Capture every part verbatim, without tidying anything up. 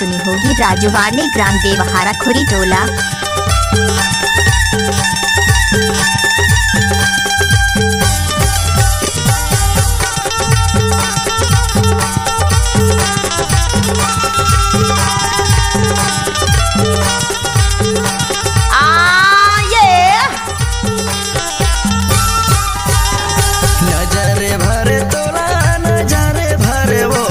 सुनी होगी राजू वाले ग्राम देवहारा खुरी टोला। आ, ये। नजर भरे तोला, नजर भरे वो,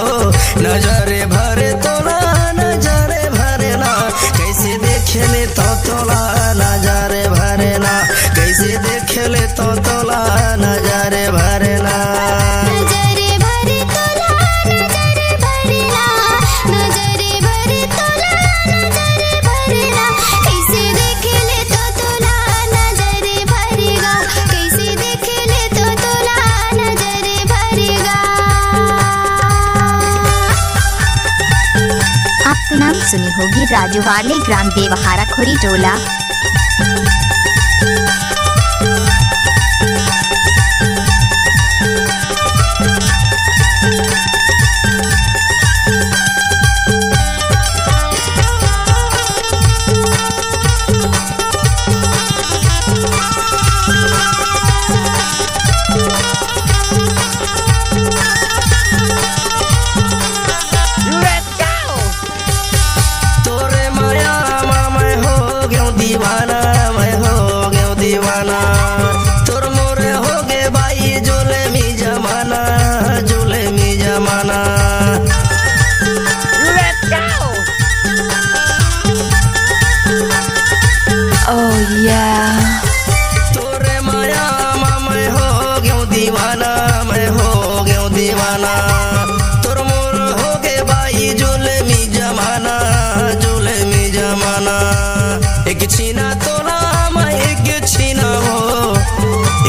नजर भरे तोला, नजर भरे ना, कैसे देख ले तो तोला, नजर भरे ना, कैसे देख ले तो तोला, नजर भरे ना। नजर भरे तोला, नजर भरे ना, नजर भरे तोला, नजर भरे ना, कैसे देख ले तो तोला, नजर भरेगा, कैसे देख ले तो तोला, नजर भरेगा। आप तो नाम सुनी होगी राजू वाले ग्राम देवहारा खुरी टोला। तोरे माया मा मैं हो गयो दीवाना, मैं हो गयो दीवाना। तोर मोरे हो गे बाई जुलमी जमाना, जुलमी जमाना। Oh yeah। तोरे माया मा मैं हो गयो दीवाना, मैं हो गयो दीवाना। तोर मोर हो गे बाई जुलमी जमाना, जुलमी जमाना। एक छीना तोला मैं एक छीना हो,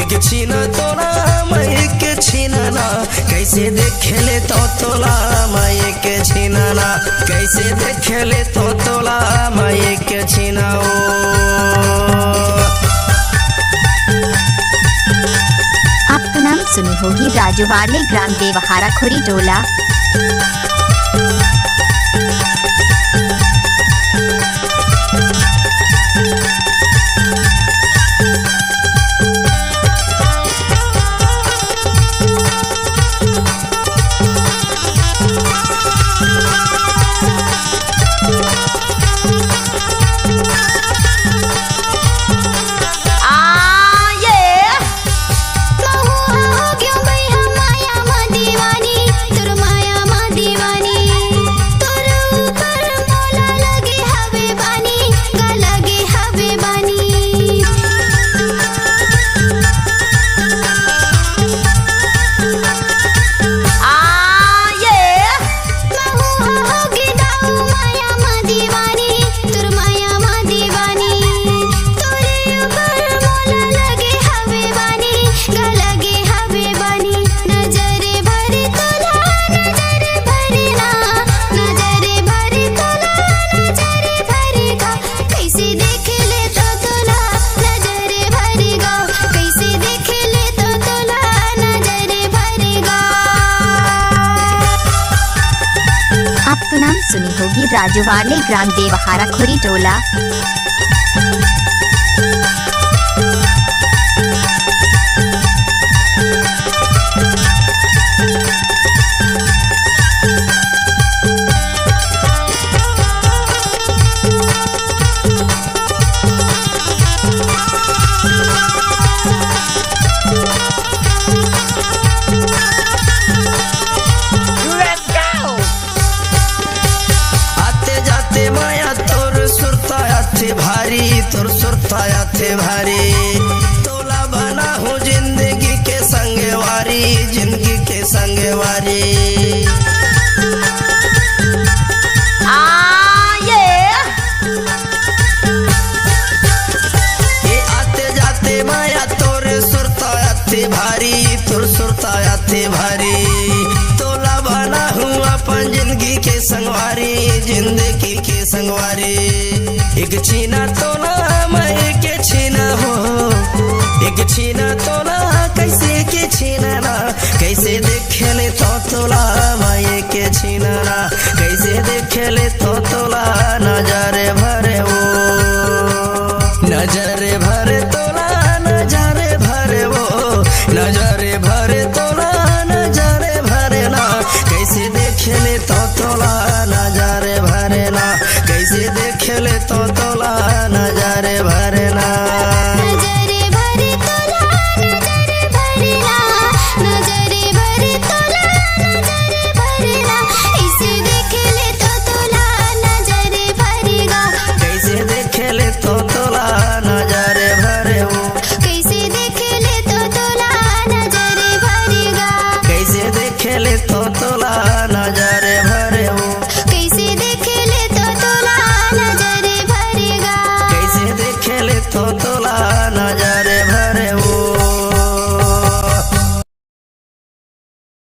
एक छीना तोला मैं एक छीना ना। कैसे देख ले तो तोला मैं एक छीना ना, कैसे देख ले तो तोला मैं एक छीना हो। आप तो नाम सुनी होगी राजू वाले ग्राम देवहारा खुरी टोला। आ, ये। महुआ हो गयो भैया माया मा दीवानी, तोर माया मा दीवानी। तोर ऊपर मोला लगे हवे बानी, गा लगे हवे बानी। आ, ये। महुआ हो गे दाऊ माया मा दीवानी, तोर माया मा दीवानी। तोरे ऊपर मोला लगे हवे बानी, गा लगे हवे बानी। नजर भरे तोला, नजर भरे ना, नजर भरे तोला, नजर भरे गा। कैसे देख ले तो तोला, नजर भरे गा। कैसे देख ले तो तोला, नजर भरे गा। आप तो नाम सुनी होगी राजू वाले ग्राम देवहारा खुरी टोला। आते जाते माया तोर सुरता आथे भारी, तोर सुरता आथे भारी। तोला बना हूँ जिंदगी के संगवारी, जिंदगी के संगवारी। आ, ये। ए आते जाते माया तोर सुरता आथे भारी, तोर सुरता आथे भारी। तोला बना हूँ अपन जिंदगी के संगवारी, जिंदगी के संगवारी। एक छीना तोला मैं एक छीना हो, एक छीना तोला, कैसे के छीना ना, कैसे देखे ले तो तोला, मैं एक छीना ना, कैसे देखे ले तो तोला, नजर भर